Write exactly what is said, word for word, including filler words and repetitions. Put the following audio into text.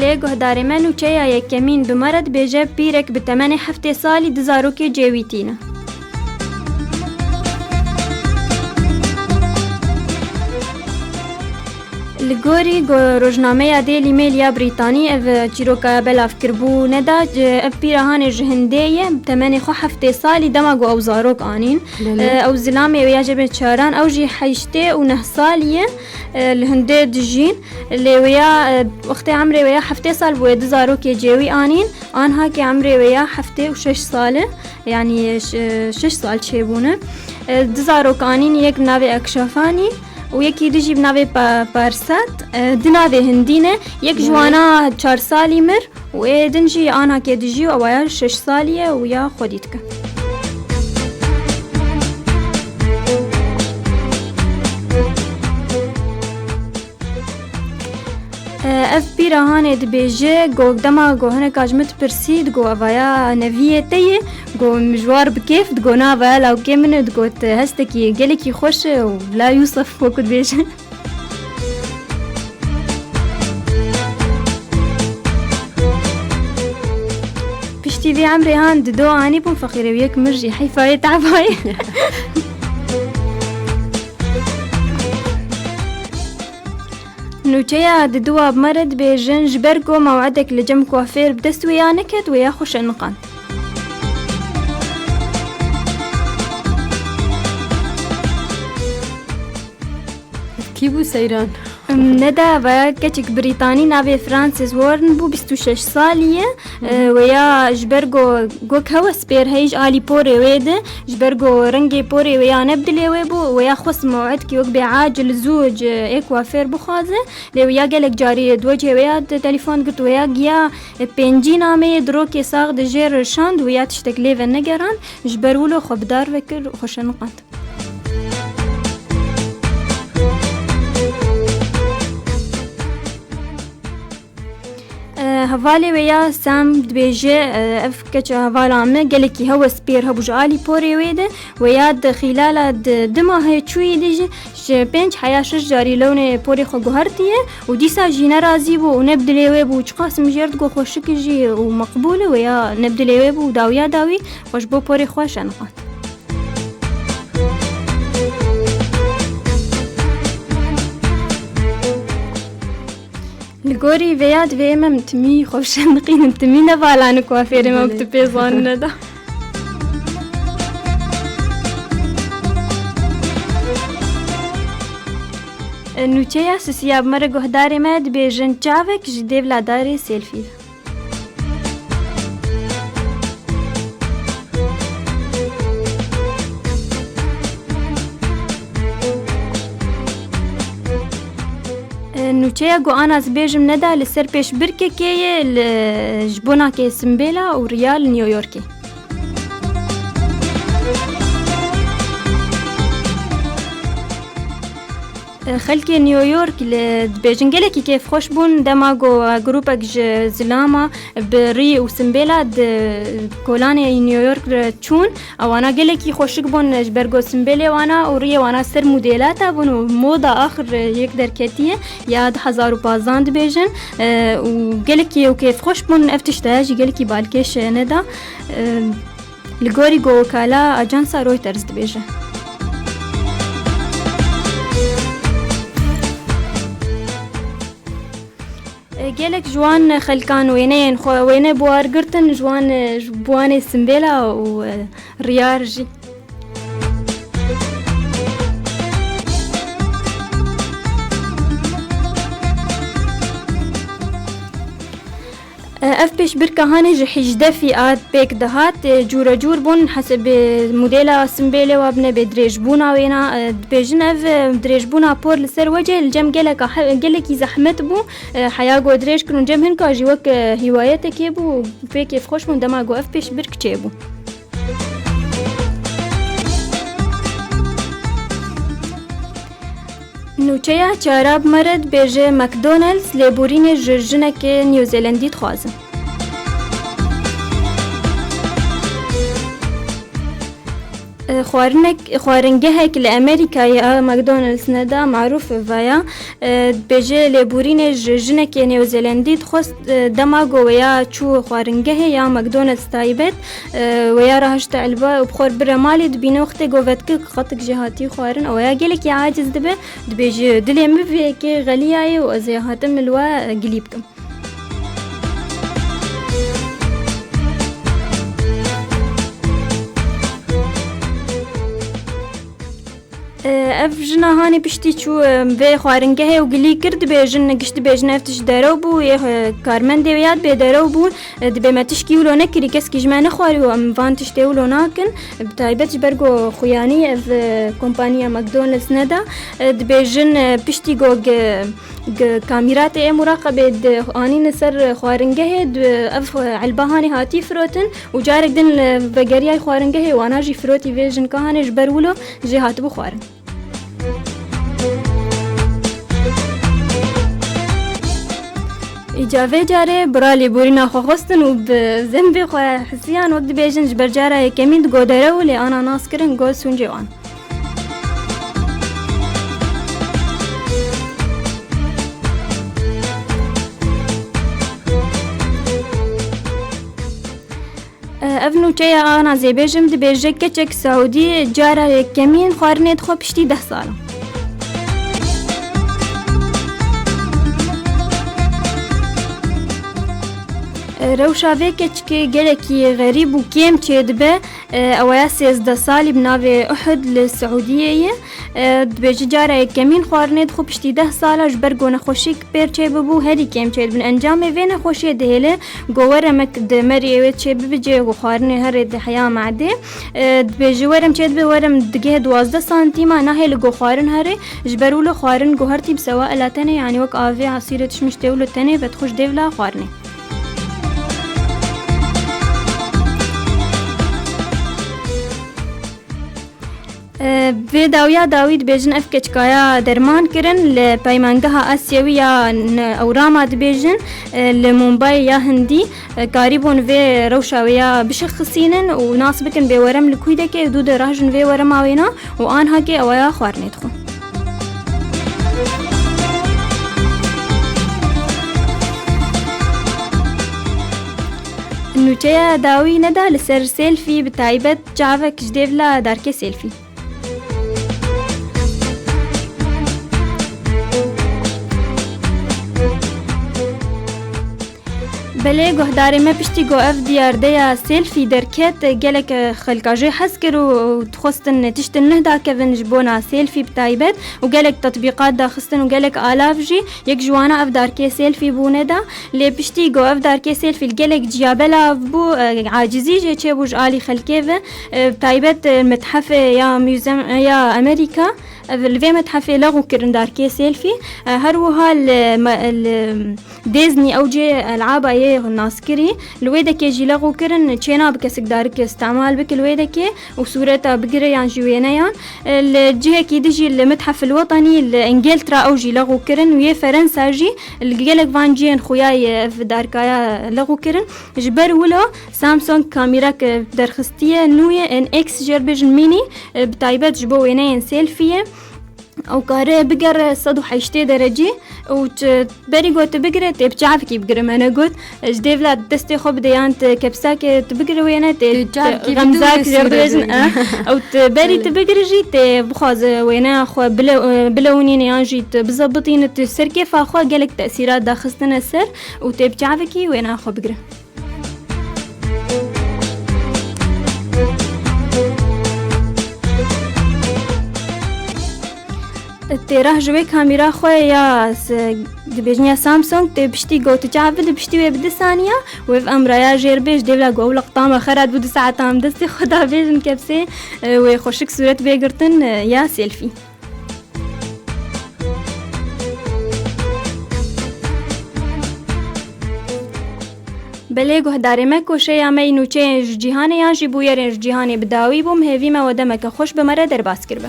Lê guhdarê me nûçeya yekemîn bi me re dibêje, pîrek bi temenê heftê salî du zarokê cêwî tîne. Li gorî go-, rojnameya Daily Mail ya Brîtanî ev çîroka belav kiribû, neda, ev pîra hanê ji hindê ye, temenê xwe heftê salî dema ku ew zarok anîn. Belê. E, ew zilamê wê ya jê bên çaran, ew jî heştê û neh salî ye, e, li hindê dijîn. Lê wê ya, e, wextê emrê wê ya heftê sal bûye, du zarokê cêwî anîn, anha ke emrê wê ya heftê û şeş sal e, yanî ş-, şeş sal çêbûne. E, du zarok anîn, yek bi navê Ekşafanî û yekî din jî bi navê Pa-, Parsat. E, di navê hindî ne, yek ji wana çar salî mir û ê din jî anha ke dijî û ew ya şeş salî ye û ya xwedî dike. E, ev pîra hanê dibêje, go dema go hineka ji min dipirsî, digo, "Evaya neviyê te ye?" Go, "Min ji war bi kêf," digo, "Na, evaya lawkê min e," digot, "Hestekî gelekî xweş e û bila Yûsif," wekû dibêje. Piştî vê emrê han dido anîbûn feqîrê û yek mir jî heyfa wê tevayê. Nûçeya diduwa bi me re dibêjin, ji ber ku mewedek li cem kuafêr bi dest wê ya neket, wê ya xwe şeniqand. Kî bû seyran? Em, neda, vaya keçik Brîtanî, navê Francis Warren bû, bîst û şeş salî ye. Hı hı. E, wê ya ji ber go, go hewe spêr heyî ji alî porê wê de, ji ber go rengê porê wê ya ne bi dilê wê bû, wê ya xwest mewedkî wek bê acil zû ji ê kuafêr bixwaze. Lê wê ya gelek carî di wecihê wê ya de telefon girt, wê ya giya, e, pêncî nameyê di rokê sax de jê re şand, wê ya tiştek lê venegeran, ji ber wilo xwe bi dar vekir, xwe şeniqand. E, hevalê wê ya Sam dibêje, e, ev keça hevala min gelekî hewe spêr hebû ji alî porê wê de, wê ya di xîlala di, di mahê çûyî de jî ji pênc heya şeş carî lewnê porê xwe guhertiye û dîsa jî nerazî bû û ne bi dilê wê bû, çiqas min jê re digot xweşik e jî û meqbûl e, wê ya ne bi dilê wê bû û dawiya dawî xwe ji bo porê xwe şeniqand. Li gorî vê ya divê em, em timî xwe bişeniqînin, timî nevalane kuafêrê me wek tu pê zanîne da. Nûçeya sisiya bi me re guhdarê me dibêjin çavek ji dêvla darê selfie. E, nûçeya ku ana ez bêjim neda li ser pêşbirkekê ye, li, ji bo nakê Simbêla û riya li New Yorkê. Xelkê New York li dibêjin gelekî kêfxweş bûn dema ku grûpek ji zilama bi rî û simbêla di kolanê New York re çûn. Ewana gelekî xweşik bûn ji ber ku simbêlê wana û riyê wana ser modêlata bûn û moda axir yek derketiye ya du hezar û pazdan dibêjin, e, û gelekî ew kêfxweş bûn. Ev tiştaya jî gelekî balkêş neda. E, Li gorî ku wekala ajansa Reuters dibêje. E, gelek ji wan xelkan wêneyên xwe, wêne bi war girtin, ji wan, e, ji, bi wanê simbêla û, e, riyar jî. Ev pêşbirka hanê ji hejdeh fîat pêk dihat, cûrecûr bûn, hesebê modela simbêlê wa bine bê dirêjbûna wêna, dibêjin ev, dirêjbûna por li ser wecê li cem geleka he-, gelekî zehmet bû, heya ku dirêj kirin cem hinka jî wek, hîwayetekê bû, pê kêfxweş bûn dema ku ev pêşbirk çêbû. Nûçeya çara bi me re dibêje, McDonald's lêborînê ji jinekê Newzelandî dixwazin. Xwarinek, xwaringehek li Amerîkayê a McDonald's ne da marûf vaya. E, dibêje lêborînê ji jinekê Nêwzelandî dixwest, e, dema ku wê ya çû xwaringehê ya McDonald's taybet, e, wê ya rahişte elba û bi xwe re bire malê, dibîne wextê ku vetkir qatik jê hatî xwarin, ew ya gelekî aciz dibe, dibêje dilê min vê yekê xeliyaye û ez ê hatim li we, e, gilî bikim. Ev jina hanê piştî çû, e, vê xwaringehê û gilî kir, dibêjin, giş dibêjin ev tişt derew bû, yê, e, karmendê wê ya dibê derew bû, e, dibê me tişkî wilo nekirî, keskî ji me nexwarî û em van tiştê wilo nakin. Bi taybet ji ber ku xuyanî ev, e, kompaniya McDonald's neda, e, dibêjin, e, piştî ku ge-, G-, kamîratê ê muraqebê di anîne ser xwaringehê, di, ev elba hanê hatî firotin û carek din li vegeriyay xwaringehê wana jî firotî vê jinka hanê ji ber wilo jê hatibû xwarin. Îca vê carê bira lêborîna xwe xwestin û bi zembê xwe hisiyan wek dibêjin ji ber cara yekemîn digo derew lê ana nas kirin got sûncê wan. Ev nûçeya ana zêbêjim dibêje keçek Saûdî cara yekemîn xwarinê dixwe piştî deh salan. Rewşa vê keçikê gelekî xerîb û kêm çêdibe. E, ew ya sêzdeh salî bi navê Uhud li Siûdiyê ye. E, dibêje cara yekemîn xwarinê dixwe piştî deh sala ji ber ku nexweşîk pêr çêbibû, herî kêm çêdibin. Encamê vê nexweşiyê dihêle ku werem di meriyê wê çêbibe cihê ku xwarinê here di heya me'dê. E, dibêje werem çêdibe, werem digihê duwazdeh santîma, nahêle ku xwarin here, ji ber wilo xwarin guhertî bi sewa ela tenê, yanî wek avê, esîrê, tişt miştê wilo tenê vedixwe ji dêvla xwarinê. Vê dawiya dawî dibêjin ev keçikaya derman kirin li peymangeha Asyawî ya n-, Ewrama dibêjin, e, li Mumbai ya Hindî, e, karîbûn vê rewşa wê ya bişexisînin û nas bikin bê werem li kûy deke û dû de rahijin vê werema wêna û anhakê ewa ya xwarinê dixwin. Nûçeya dawî neda li ser selfie, bi taybet çavek ji dêvla darkê selfie. Belê guhdarê me piştî ku ev diyardeya selfie derket, gelek xelka jê hez kir û dixwestin tiştin nuh dakevin ji bona selfie bi taybet û gelek tetbîqat daxistin û gelek alav jî, yek ji wana ev darkê selfie bûne da. Lê piştî ku ev darkê selfie li gelek ciya belav bû, e, acizî jê çêbû ji alî xelkê ve, e, bi taybet, e, methefê ya museum ya Amerîka, ev li vê methefê lexû kirin darkê selfie. E, her wiha li me-, li Disney ew cê elaba yê naskirî, li wê dekê jî lexû kirin, çênabe kesik darik îstemal bike li wê dekê û sûreta bigire yan jî wêneyan. Li cihekî din jî li Mithef el Wetenî li Îngiltera ew jî lexû kirin û yê Ferensa jî li gelek van cihên xuya ye ev darkaya lexû kirin. Ji ber wilo Samsung kamîrek derxistiye nû ye, N X jê re bêjin mînî, bi taybet ji bo wêneyên selfie ye. Ew kare bigere sed û heştê derecî û çi berî got tu bigire, tê bi çavekî bigire, me negot. Ji dêvla destê xwe bide yan tu kepsakê tu bigire wêne, tê Tê çavekî xemzak bide jê sûret bêjin, wêne. Eh. Ew tu berî Belê. Tu bigire jî tê bixwaze wêneya xwe bile-, bilewnîne yan jî tu bizebitîne, tu ser kêfa xwe gelek tesîrat daxistine ser û tê bi çavekî wêneya xwe bigire. Têrah ji wê kamîra xwe ya s-, dibêjin ya Samsung, tê piştî gotiça bide, piştî wê bi du saniya, wê ev emraya jêr bê, ji dêvla ku ew liqtama xerat bû du saeta em destê xwe da bêjin kepsê, e, wê xweşik sûret bê girtin, e, ya selfie. Belê guhdarê me, koşeya me yî nûçeyên ji cîhanê yan jî bûyerên ji cîhanê bi dawî bû. Min hêvî me we demeke xweş bi me re derbas kiribe.